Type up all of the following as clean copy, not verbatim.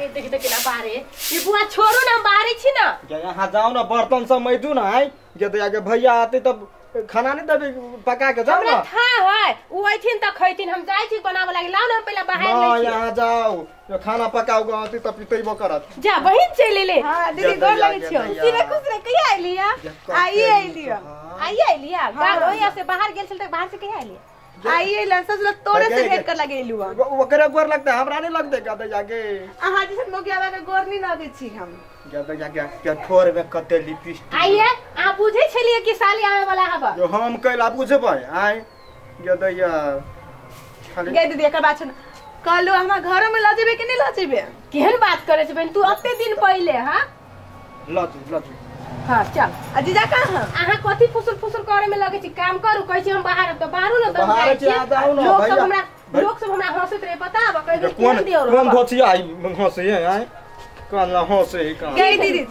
के देख देख ना बाहरे ये बुआ छोड़ू ना बाहरे छी ना। यहाँ जाओ ना बर्तन सब मैजू ना आय जे आगे भैया आते तब खाना नहीं देबे पका के जाओ ना। था है उ अइथिन त खैथिन हम जाय छी बनावे लागी लाओ ना हम पहले बाहर ले छी। यहाँ जाओ जो खाना पकाओ आते तब पितैबो करत। जा बहिन चल ले। हां दीदी गोर लगे छियो। खुशी रे खुश रे कहिया आइलिया? आई आइलिया आई आइलिया गांव होया से बाहर गेल छल त बाहर से कहिया आइलिया? आई आइला सोचल तोरे से भेंट कर लगे एलुआ। ओकरे गोर लगता हमरा नहीं लगते गदा जाके। अहाँ जैसे मोगियावा के गोर नहीं लगे छी हम। गदा जाके के ठोर में कते लिपस्टिक आइए आ बुझे छलिए कि साली आवे वाला हबा जो हम कैला बुझबै आय गदा या खाली गे दीदी एकर बात सुन कहलु हमरा घर में ल जेबे कि नहीं ल जेबे? केहन बात करे छै बहन तू अते दिन पहिले। हां ल ल हां चल। आ जीजा कहां? अहाँ कथि फुसुर फुसुर करे में लगे छी? काम करू कहै छी हम बाहर त बाहरू न दम बाहर छी जाऊ न लोग सब हमरा लोग सब हमरा हंसैत रहे पता बा कहि कोन कोन धोची आई हंसै आय कान ला हंसै कान। गई दीदी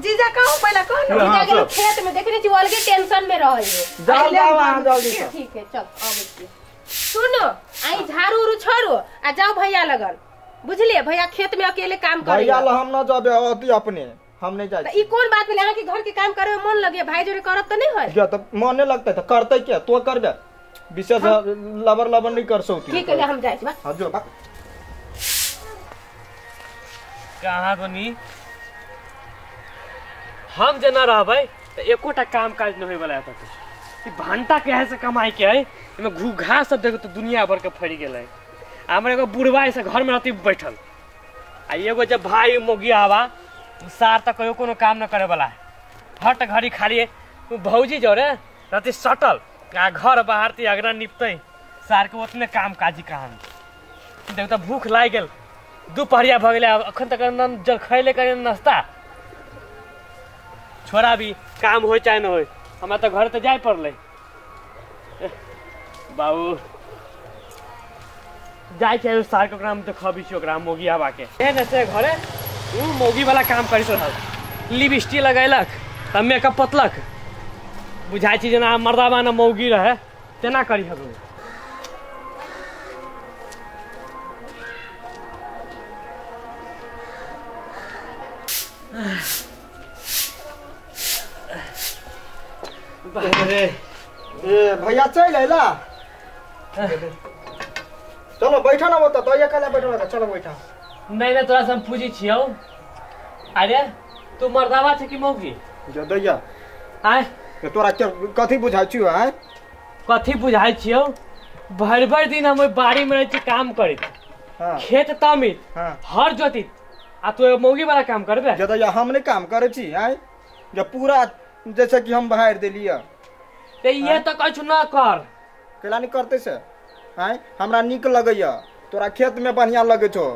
जीजा कहां पहले कह न। जीजा गेल खेत में देखने छी अलगे टेंशन में रहै जाओ जाओ आ जल्दी। ठीक है चल आबै छी। सुनो आई झाड़ू उड़ू छोड़ू आ जाओ भैया लगन बुझलिए भैया खेत में अकेले काम करे। भैया ला हम न जाबे अति अपने हम नहीं जाए। ई कोन बात भेलै? अहाँ के घर के काम करे में मन लगे भाई जोरे करब त नहीं होय। जा त मन नहीं लगता त करतै के तो करबे विशेष लबर लबर नहीं कर सकती। ठीक है हम जाय छी बस। हां जो बा कहां बनी हम जना रहबै त एकोटा काम काज न होय वाला त ई भांटा के है से कमाई के है एमे घू घास सब देखो त दुनिया भर के फैल गेलै। हमर एगो बुढ़वा से घर में रहती बैठल आ एगो जब भाई मोगिया हवा सार तक कहियो कोनो काम न करे वाला है हट घड़ी खाली भौजी जोरे रहती सटल आ घर बाहर ती अगरा निपतै सार के उतने काम काजी कहां देख त भूख लागि गेल दुपहरिया भ गेलै अखन तक न जल खैले करे नाश्ता छोड़ा भी काम हो चाहे न होय हमरा त घर त जाय पड़लै बाबू जाय छै सार के ओकरा हम देखबी छी ओकरा मोगिया बा के ए न से घरे उ मौगी वाला काम करी रहल लिपस्टिक लगैलक त मेकअप पतलक बुझाइ छी जेना मर्दाबा न मौगी रहे तेना करी हगो। अरे ए भैया चल अइला चलो बैठो ना ओत तो अकेला बैठो ना चलो बैठा। नहीं नहीं तोरा से हम पूछी छियौ। अरे तू मर्दावा छै कि मौगी? जदैया आय तोरा कथी बुझाइ छियौ? आय कथी बुझाइ छियौ? भरि भरि दिन हम ओहि बाड़ी में रहै छी काम करैत। हाँ। खेत तमित। हाँ। हर जोतित आ तू मौगी वाला काम करबे? जदैया हम नहीं काम करै छी आय जब पूरा जैसे कि हम बाहर देलियै त इहे त कहै छु न कर केला नहीं करते से आय हमरा नीक लगैया तोरा खेत में बढ़िया लगै छौ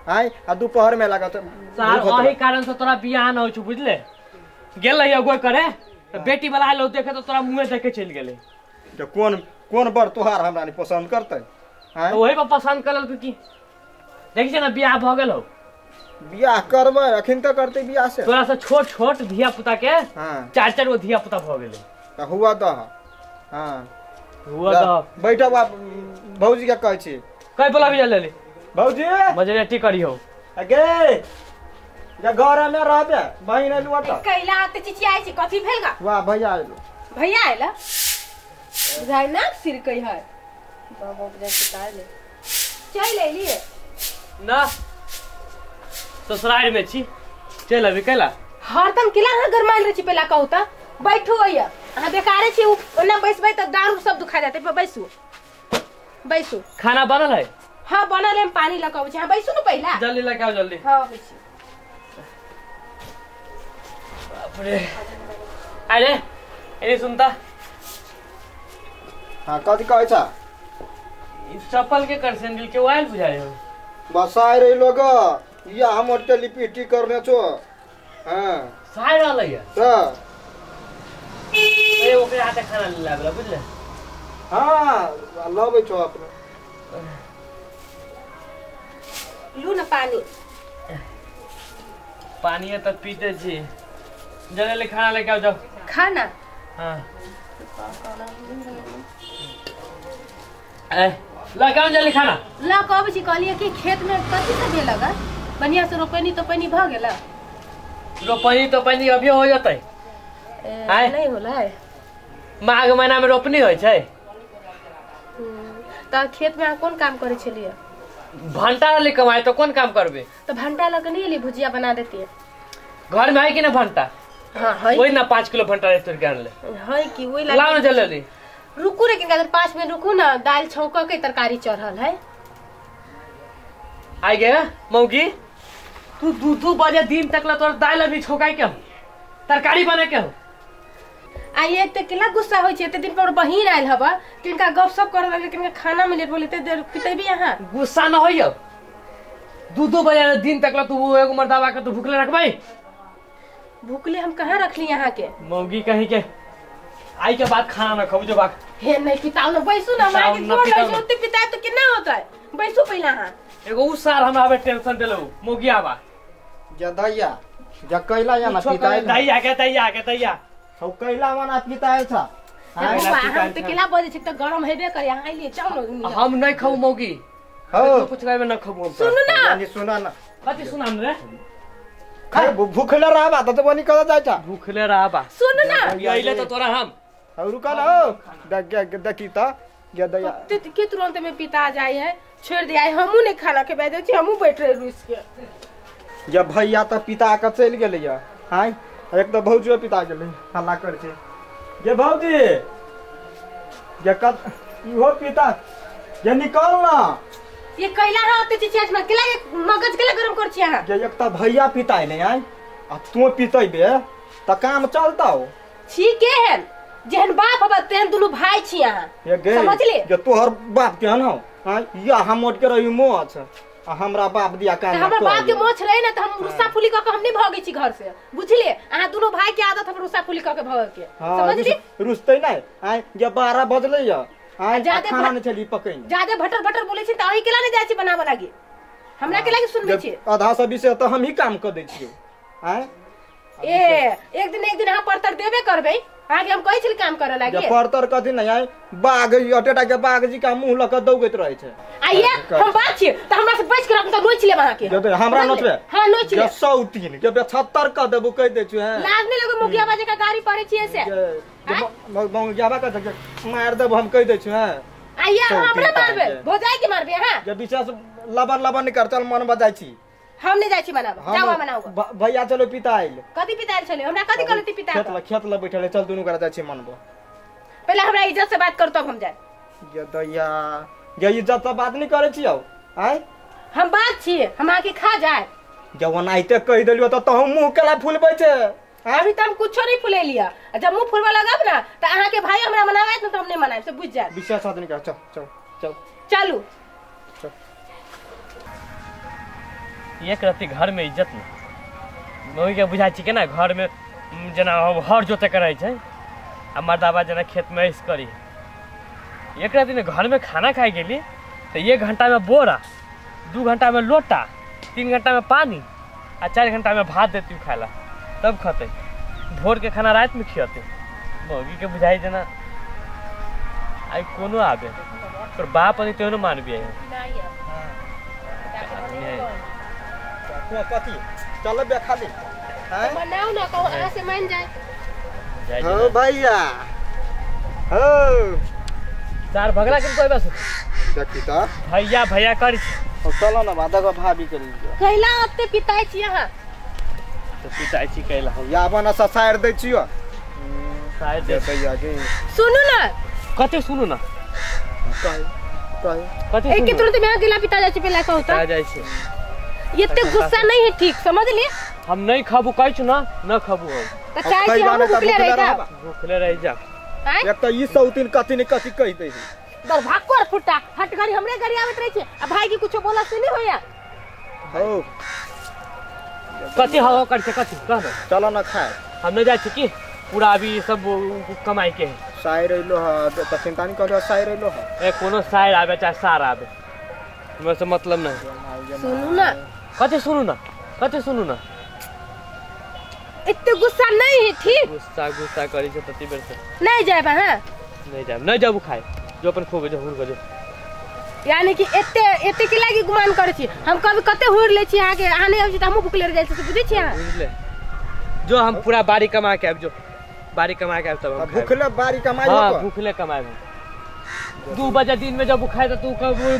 आय आ दोपहर में लागत सार ओही कारण से तोरा बियाह न होइ छौ बुझले। गेल रही अगुआ करे त बेटी वाला आलो देखे त तोरा मुंहे देखे चलि गेलै। त कोन कोन बर तोहार हमरा नहीं पसंद करतै आय ओही पर पसंद कर लेलकै की देखै छै ना बियाह भ गेल हौ। बियाह करबै अखन त करतै बियाह से तोरा से छोट छोट धिया पुता के। हां चार चार गो धिया पुता भ गेलै त हुआ द। हां हुआ द बैठो बाप भौजी के कहै छी कै बोलाबी जा लेली भौजी मजरेटी करी हो अगे जा घर में रहबे बहिन एलु त कैला त चिचियाइ छी कथी भेल गा? वाह भैया आइलो भैया आइला बुझाइ ना सिर कै है बाबा बुझाइ सुतार ले चल एलिए ना ससुराल में छी चल अभी कैला हरदम केला अहाँ गरमाइल रहे छी पहला कहू त बैठू अइया अहाँ बेकारे छी ओना बैसबै त दारू सब दुखा जाते बैसू बैसू। खाना बनल है? हां बनल है पानी लऽ के अबै छी अहाँ बैसू न पहिला जल्दी लऽ के आओ जल्दी। हां अबै छी। बाप रे अरे ए सुनता। हां कथी कहै छ? ई चप्पल के कर सैंडल के वाइल बुझाय हो बस आइ रही लोग या हम ओटे लिपिटी करने छो। हां साइ रहलै है त ए ओकरे हाथे खाना ले लाबला बुझले। हां लबै छो अपने लू न पानी पानी त पीते छी जल्दी ले खाना लेके आओ जाओ खाना। हां ए लगाओ जल्दी खाना ला कहबै छी कहलिए कि खेत में कथी सब भेल गा? बढ़िया से रोपनी तो पानी भ गेला? रोपनी तो पानी अभी हो जतै। नहीं होला है, माघ महीना में रोपनी होइ छै। त खेत में कोन काम करे छलियै? भंटा ले कमाए तो कोन काम करबे? तो भंटा लग नहीं एली, भुजिया बना देती है। घर में है कि ना भंटा? हां है। वही ना 5 किलो भंटा तोड़ के आनले है कि वही लाओ ना जल्दी। रुकू रे किनका 5 मिनट रुकू ना, दाल छौंक के तरकारी चढ़ल है। आई गया मौगी, तू 2-2 बजे दिन तक ला तोर दाल अभी छौंकाई के हो, तरकारी बने के हो। आ ये ते केला गुस्सा होय छै, एते दिन पर बहिन आयल हबा, किनका गपशप करे लगे, किनका खाना में लेट बोले ते देर पितेबी अहाँ। गुस्सा न होइयो, 2-2 बजे दिन तक ला तू एगो मर्दावा के तू भूखले रखबै? भूखले हम कहाँ रखली यहाँ के? मौगी कहीं के आई के बाद खाना न खाऊ जो बाक। हे नहीं पिताओ न बैसू ना, मार के गोड़ लगे ओते पिताए तो केना होतै? बैसू पहिला अहाँ। एगो उ साल हमरा आबे टेंशन देलौ मौगी आबा। जदैया जकैला या ना पिताए दैया के दैया के दैया हौ कैला मना पिताए छ। हम त केला बजे छै त गरम हेबे करे, अहाँ आइलिए जाउ न। हम नहीं खाऊ मौगी। हो कुछ खाइबे न खाऊ हम। सुनु ना। यानी सुना ना। कथि सुनाम रे? खै भूखले रहबा त बनी कदा जाय छ? भूखले रहबा। सुनु ना। अइले त तोरा हम हौ रुका न हो देख देखी त गदैया के तुरंत में पिता जाय है, छोड़ दिया हमहु नहीं खाना के बैठ छी, हमहु बैठ रहे रुस के। जब भैया त पिता के चलि गेलै हाय, एक त भौजियो पिता गेलै हल्ला कर छै। जे भौजी जे कत इहो पिता जे निकल ना। ये कैला रहा ओते चीज में केला मगज केला गरम कर छी अहाँ। जे एक त भैया पिता नै आय आ तू पितैबे त काम चलतौ। छी केहन जेहन बाप हबा तेहन दुनू भाई छी अहाँ, समझली? जे तोहर बाप केहन हौ हां, या हम मोट के रही मोछ आ हमरा बाप दिया काम। हमर बाप के मोछ रहे ना त हम रुस्सा फुली क के हम नहीं भागै छी घर से, बुझलिए? अहाँ दुनू भाई के आदत हम रुस्सा फुली क के भागै के, समझली? रुसतै नै आय, जे 12 बजलै य आय खाना नै छली पकै, जादे भटर भटर बोलै छी त अही केला नै जाइ छी बनाबऽ लागी, हमरा केला के सुनबै छी? आधा से 20 त हम ही काम क दै छियौ आय। ए एक दिन अहाँ परतर देबे करबै, आगे हम कहै छली काम करे लागी। जे परतर कथि नै आय, बाघ अटेटा के बाघ जी का मुंह ल के दौगैत रहै छै। आ ये हम बात छी त हमरा से बच के रख त नोच लेब अहाँ के। जे हमरा नोचबे? हां नोच लेब। जे 103 के 75 क देबो कह दै छु। हैं लाज नै लगो मुखिया बाजे का गाड़ी पड़े छी ऐसे? जे मुखिया का मार देबो हम कह दै छु। हैं आ ये हमरा मारबे भौजाई के मारबे? हां जे विशेष लबर लबर नि कर चल मन बजाय छी। हम नहीं जाइ छी बनाब, जाओ बनाओ। भैया चलो पिता आइल। कथि पिता आइल छले? हमरा कथि कहलती पिता? खेत ल बैठल चल दुनू करा जाइ छी मनबो। पहले हमरा इज्जत से बात कर तब हम जाए। ये दैया ये इज्जत से बात नहीं करे छी औ आय। हम बात छी हम आके खा जाए। जब ओनाहिते कहि देलियो त तहु मुंह केला फुलबै छै। अभी त हम कुछो नहीं फुलेलिया, जब मुंह फुलबा लगब ना त अहाँ के भाई हमरा मनाबैत न त हम नहीं मनाएब, से बुझ जाए। विश्वास आदमी कर चल चल चल चलू। एक रत्ती घर में इज्जत नहीं मम्मी के बुझाइ छी केना घर में जेना हर जोते के रहै छै आ मर्दाबा जेना खेत में ऐस करी। एक रत्ती ने घर में खाना खाइ गेली त 1 घंटा में बोरा, 2 घंटा में लोटा, 3 घंटा में पानी आ 4 घंटा में भात देती खाए ला तब खते। भोर के खाना रात में खियते। मम्मी के बुझाइ जेना आई कोनो आबे पर बाप अनी तेहनो मानबी है। कथी चल बे खाली हैं बनाओ ना कहू अहाँ से मान जाए। हो भैया हो चार भगला के कोई बस देखी त भैया भैया कर हो चलो ना बादा को भाभी के लिए कैला ओते पिताई छी अहाँ त पिताई छी कैला या बना ससार दै छियो साइड दे भैया के सुनू ना। कते सुनू ना कहि कहि कते एक के तुरंत में गेला पिता जाइ छी पहला कहू त आ जाइ छी। ये तो गुस्सा नहीं है ठीक, समझ लिए? हम नहीं खाबू कहै छु ना न खाबू हम त चाहे छी हम भूखले रह जा, भूखले रह जा। एक त ई 103 कथि ने कथि कहि दै है। दर भाग फुटा हट गाड़ी हमरे गाड़ी आवत रहे छै आ भाई के कुछो बोला से नहीं होया। हो कथि हो कर छै कथि कह न चलो न खाए। हम नहीं जाइ छी की पूरा अभी सब कमाई के है। साइर अइलो ह त चिंता नहीं करियो, साइर अइलो ह। ए कोनो साइर आबे चाहे सार आबे हमरा से मतलब नहीं। सुनू ना। कथि सुनू ना? कथि सुनू ना? इतने गुस्सा नहीं है ठीक। गुस्सा गुस्सा करी छै तती बेर से नहीं जाएब। हां नहीं जाएब, नहीं जाबू खाए जो अपन खोबे जो हुर जो। यानी कि एते एते के लागी गुमान करै छी हम कभी कते हुर लै छी अहाँ के अहाँ नहीं आबै छी त हमहूँ भुखले रह जाइ छी से बुझै छी अहाँ बुझले जो हम पूरा बाड़ी कमा के आबि जो बाड़ी कमा के आबि तब हम भुखले बाड़ी कमाइ हां भुखले कमाइ 2 बजे दिन में जब भुखाय त तू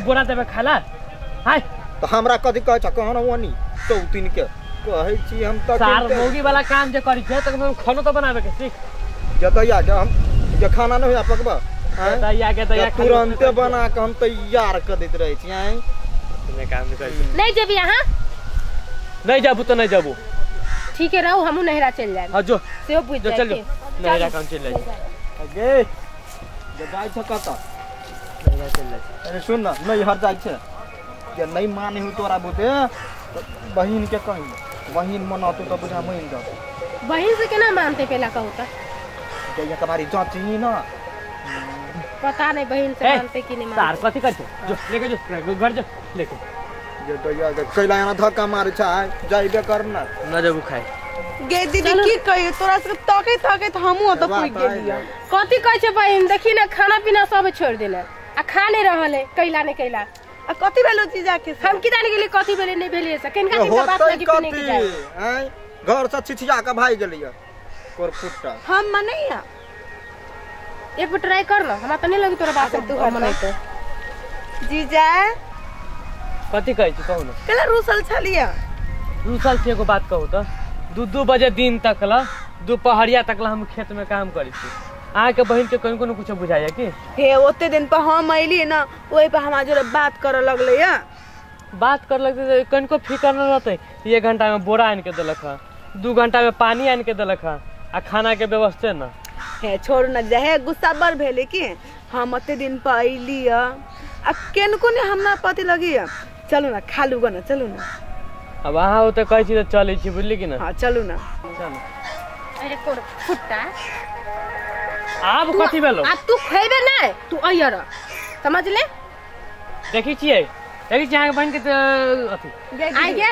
बोरा देबे खाला हाय त हमरा कथि कहै छ कहन ओनी चौतीन के कहै छी हम त सार मौगी वाला काम जे करै छै त हम खानो त बनाबे के सीख जतैया के हम जे खाना न होया पकबा दैया के दैया तुरंते बना के हम तैयार कर देत रहै छी आइ ने काम नहीं करै नहीं जेबी अहाँ नहीं जाबू त नहीं जाबू ठीक है रहू हमहू नहरा चल जाएब हां जो सेहो बुझ जाए चल जो नहरा काम चल जाए गे जे जाइ छ कत नहरा चल जाए अरे सुन न नहीं हर जाइ छ जे नहीं माने हु तोरा बुते बहिन के कही बहिन मनातो त बुझा मान जा बहिन से केना मानते पहला कहू त जइया कमारी जाची न पता नहीं बहिन से मानते कि नहीं मानते सार कथि करते जो लेके जो घर जो लेके जे दैया के कैला एना धक्का मारै छ जाइबे कर न न जबू खाए गे दीदी की कहियो तोरा से तके तके त हमहू त पुइ गेलियो कथि कहै छै बहिन देखी न खाना पीना सब छोड़ देले आ खा नहीं रहल है कैला नहीं कैला आ कथि भेलो जीजा के हम की जाने गेली कथि भेले नहीं भेले से किनका किनका बात लगी पीने के जाए हैं घर से छिछिया के भाई गेलियो कोरफुट्टा हम मनैया एक बार ट्राई कर न हमरा त नहीं लगी तोरा बात तू मनैते जीजा कथि कहै छी कहू न कैला रुसल छलिया रुसल छी एगो बात कहू त 2-2 बजे दिन तक ला दोपहरिया तक ला हम खेत में काम करै छी अहाँ के बहिन के कोन कोनो कुछ बुझाया की हे ओते दिन पर हम अइली न ओइ पर हमरा जोरे बात करे लगले या बात कर लगते कनको फिकर न रहते 1 घंटा में बोरा आन के देलक ह 2 घंटा में पानी आन के देलक ह आ खाना के व्यवस्था न हे छोड़ न जा हे गुस्सा बड़ भेले की हम ओते दिन पर अइली आ केनको ने हमरा पति लगी चलू ना खा लूगा ना चलू ना अब अहाँ ओते कहै छी त चलै छी बुझली कि ना हां चलू ना चलू अरे कोर फुट्टा आब कथि भेलो आ तू खैबे नै तू अइयर समझ ले देखै छियै देखै छी अहाँ के बहिन के अथि आ गे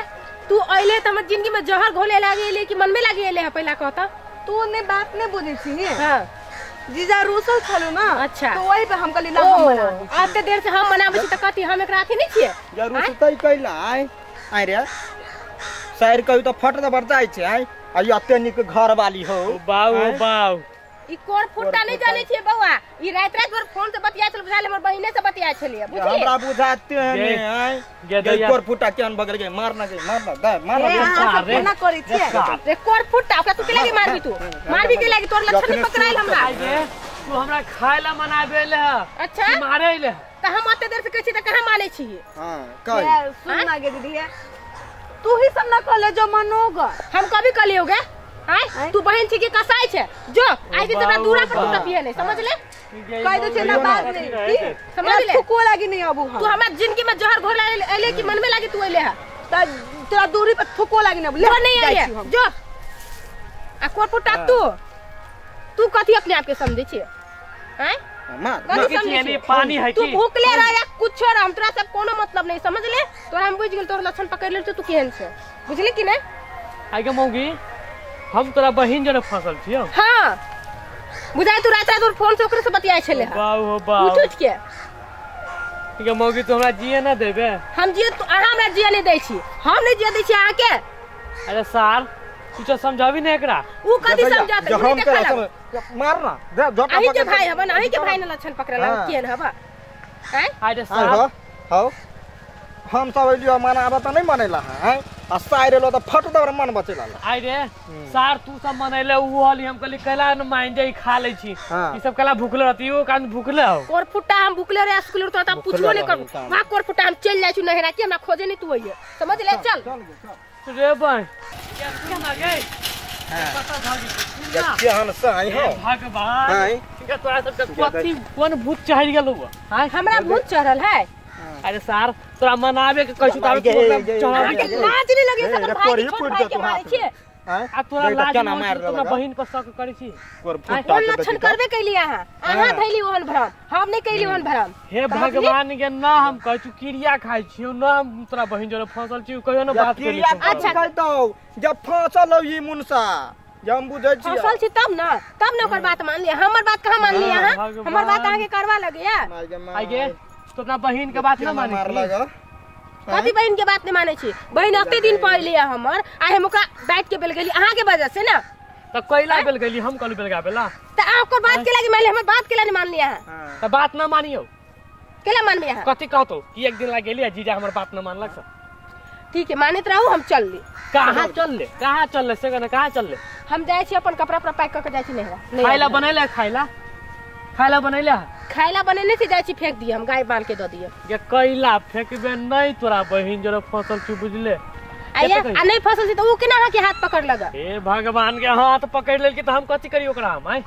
तू अइले त हमर जिंदगी में जहर घोले लागी एले कि मन में लागी एले है पहला कहता तू ने बात ने बुझै छी हां जीजा रुसल छलू ना अच्छा तो वही पे हम कहली ला हम मना आते देर से हम मनाबै छी त कथि हम एकरा अथि नहीं छियै या रुसतै कैला आइ आइ रे साइर कहू त फट त बढ़ जाइ छै आइ आ एते नीक घर वाली हो बाऊ बाऊ ई कोर फुट्टा नहीं जानै छियै बौआ ई रात रात भर फोन से बतिया छल बुझाले हमर बहिने से बतिया छलियै बुझलियै हमरा बुझाते है ने आइ गे कोर फुट्टा केहन बगल गे मार ना गे मार ना दे मार ना केना करै छियै रे कोर फुट्टा ओकरा तू के लागी मारबी तू मारबी के लागी तोर लक्षण नहीं पकड़ाइल हमरा तू हमरा खाय ला मनाबे ले अच्छा मारे ले त हम ओते देर से कहै छी त कहां मानै छी हां कह सुन ना गे दीदी तू ही सब ना कहले जो मनोगा हम कभी कहलियो गे आय तू बहन छी के कसाई छै जो आई दिन हमरा दूरा पर तू पिए नहीं समझ ले कह दे छै ना बात नहीं समझ ले थुको लागी नहीं अबू हम तू हमरा जिंदगी में जहर घोर अइले कि मन में लागी तू अइले है त तोरा दूरी पर थुको लागी नहीं ले नहीं आइए जो आ कोरपुटा तू तू कथि अपने आप के समझै छी हैं मार कथि पानी है तू भूखले रह या कुछो रह हम तोरा सब कोनो मतलब नहीं समझ ले तोरा हम बुझ गेल तोर लक्षण पकड़ लेल तू केहन छै बुझली कि नहीं आइ के मौगी हम तोरा बहिन जने फसल छियो हां बुझाय तू रात रात और फोन से ओकरे से बतियाय छले बाऊ हो बाऊ उठ उठ के ठीक है मौगी तू हमरा जिए ना देबे हम जिए तू अहाँ हमरा जिए नहीं दै छी हम नहीं जिए दै छी अहाँ के अरे सार कुछ समझाबी नहीं एकरा उ कथि समझाते हम के मार ना दे झोटा पकड़ अहीं के भाई हबन अहीं के भाई ने लक्षण पकड़ला केन हबा हैं अरे सार हो हम सब अइलियो मनाबा त नहीं मनेला है आ साइर एलो त फट दर मन बचेला आइ रे सार तू सब मनैले उ हली हम कहली कैला न मान जाई खा लै छी ई सब कैला भूखले रहती ओ कान भूखले हो कोर फुट्टा हम भूखले रे स्कूल रे त पूछबो नहीं कर वहां कोर फुट्टा हम चल जाइ छी नहरा की हमरा खोजे नहीं तू अइए समझ ले चल रे बहन केना गई पता भागी केहन से आई हो भगवान ठीक है तोरा सब के कथि कोन भूत चढ़ गेलौ हां हमरा भूत चढ़ल है अरे सार तोरा मनाबे के कहै छी तोरा लाज नहीं लगे अपन भाई के छोट भाई के मारै छी आ तोरा लाज ना मार तोरा बहिन पर शक करै छी कोन लक्षण करबे कैली अहाँ अहाँ धैली ओहन भ्रम हम नहीं कैली ओहन भ्रम हे भगवान के ना हम कहै छी क्रिया खाइ छी ना हम तोरा बहिन जरे फंसल छी कहियो ना बात करी अच्छा कहतौ जब फंसल हो ई मुनसा जब हम बुझै छी फंसल छी तब ना ओकर बात मान लिया हमर बात कहां मान लिया अहाँ हमर बात अहाँ के करवा लगैया आइ गे तो अपना बहिन के बात न माने मार लगा कथी बहिन के बात नहीं माने छी बहिन अते दिन पहिले हमर आ हम ओकरा बैठ के बेल गेली अहाँ के वजह से ना त कैला बेल गेली हम कहलु बेल गाबेला त अहाँ ओकर बात के लागी मानली हमर बात के लागी मानली अहाँ त बात न मानियो केला मानबी अहाँ कथी कहतो कि एक दिन ला गेली आ जीजा हमर बात न मानलक सब ठीक है मानित रहू हम चल ली कहाँ चल ले कहाँ चल ले से कहाँ चल ले हम जाय छी अपन कपड़ा पर पैक क के जाय छी नहरा खाइला बनैले खाइला खाइला बनैले खाइला बनेने से जाय छी फेंक दिए हम गाय माल के the दिए ये कैला फेंकबे नहीं तोरा बहिन जरा फसल छी बुझले आया आ नहीं फसल छी त उ केना अहाँ के हाथ पकड़ लगा हे भगवान के हाथ पकड़ लेल के त हम कथि करी ओकरा हम आय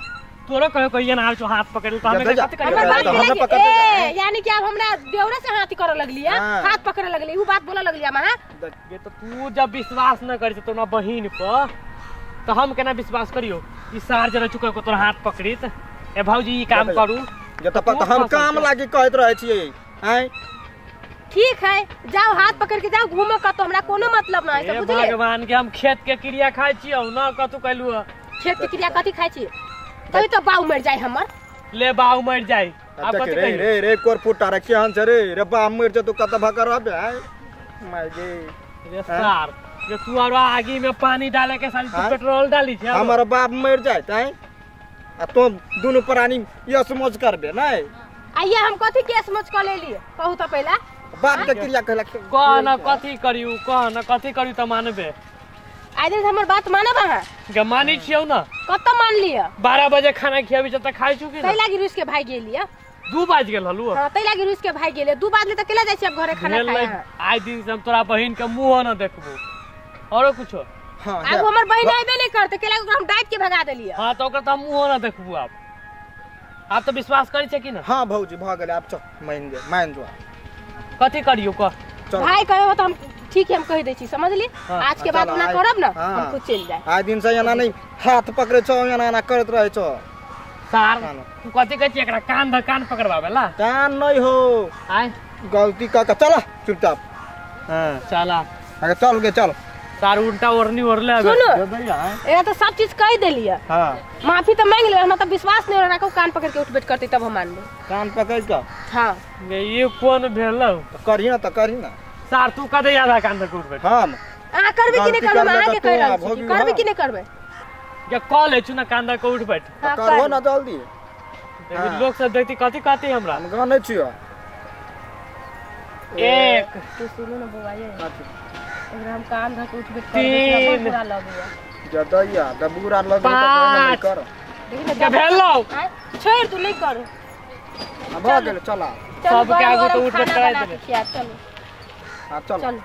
तोरो कहो कहिए ना आउ हाथ पकड़ लेल त हम कथि करी हमर बात ए यानी कि अब हमरा देवरा से हाथ करे लगली हाथ पकड़े लगली उ बात बोले लगली हम हां ये तो तू जब विश्वास न करी त तोरा बहिन पर त हम केना विश्वास करियो ई सार जरा चुके को तोरा हाथ पकड़ी त ए भौजी ई काम करू जे त पता हम काम लागी कहत रहै छियै आय ठीक है जाओ हाथ पकड़ के जाओ घूमो कतो हमरा कोनो मतलब ना है बुझले भगवान के हम खेत के क्रिया खाइ छियौ न कतु कहलु खेत के क्रिया कथि खाइ छी तभी तो बाऊ मर जाए हमर ले बाऊ मर जाए अब कथि रे रे रे कोर फुटा रे केहन छै रे रे बा मर जतो कत भकर रहबे आय my गे रे सार जे तू आरो आगी में पानी डाले के साली तू पेट्रोल डाली छै हमर बाप मर जाए आय आ तो दुनु प्राणी यस मौज करबे नै आइया हम कथि केस मौज क लेली कहू त पहिला बाप के क्रिया कहला कह न कथि करियौ कह न कथि करियौ त मानबे आइ दिन हमर बात मानब अहाँ गे मानै छियौ न कत मान लिय 12 बजे खाना खियाबी छ त खाइ छु कि तै लागि रुस के भाग गेलिय 2 बाज गेल हलु हां तै लागि रुस के भाग गेलिय 2 बाजले त केला जाइ छी अब घरे खाना खाए आइ दिन से हम तोरा बहिन के मुंह न देखबो औरो कुछो हां अब हमर बहिन आइबे नै करते केला ओकरा हम डांट के भगा देलिय हां त ओकरा त हम मुंह न देखबो आब आप त विश्वास करै छै कि न हां भौजी भ गेल आब चल मान जे मान जो कथि करियौ कह भाई कहे त हम ठीक है हम कह दै छी समझली आज के बाद ना करब ना हम खुद चल जाए आज दिन से एना नहीं हाथ पकड़े छौ एना एना करत रहे छौ सार तू कथि कहै छी एकरा कान ध कान पकड़बाबेला कान नहीं हो आय गलती क के चल चुपचाप हां चला अगे चल गे चल सार उल्टा ओढ़नी ओढ़ले आबे सुनो ए त सब चीज कह देलिए हां माफी त मांग ले हमरा त विश्वास नहीं हमरा को कान पकड़ के उठ बैठ करते तब हम मान ले कान पकड़ के हां ये कोन भेलौ करही ना त करही ना सार तू कदे आधा कान तक उठ बैठ हम आ करबे कि नहीं करबे अहाँ के कह रहल छी करबे कि नहीं करबे के कॉल ले छु ना कान तक उठ बैठ करहो ना जल्दी लोग सब देखती कथि कहती हमरा हम गानै छियो एक तू सुनू ना बौआ ये एकरा हम कान धक उठ बैठ करबे पूरा लगैया जदैया त बुरा लगै त नहीं कर देखि ना के भेलौ छोड़ तू नहीं कर अब भ गेल चला सब के आगू तो उठ बैठ कराय देबे चलो हां चल चल।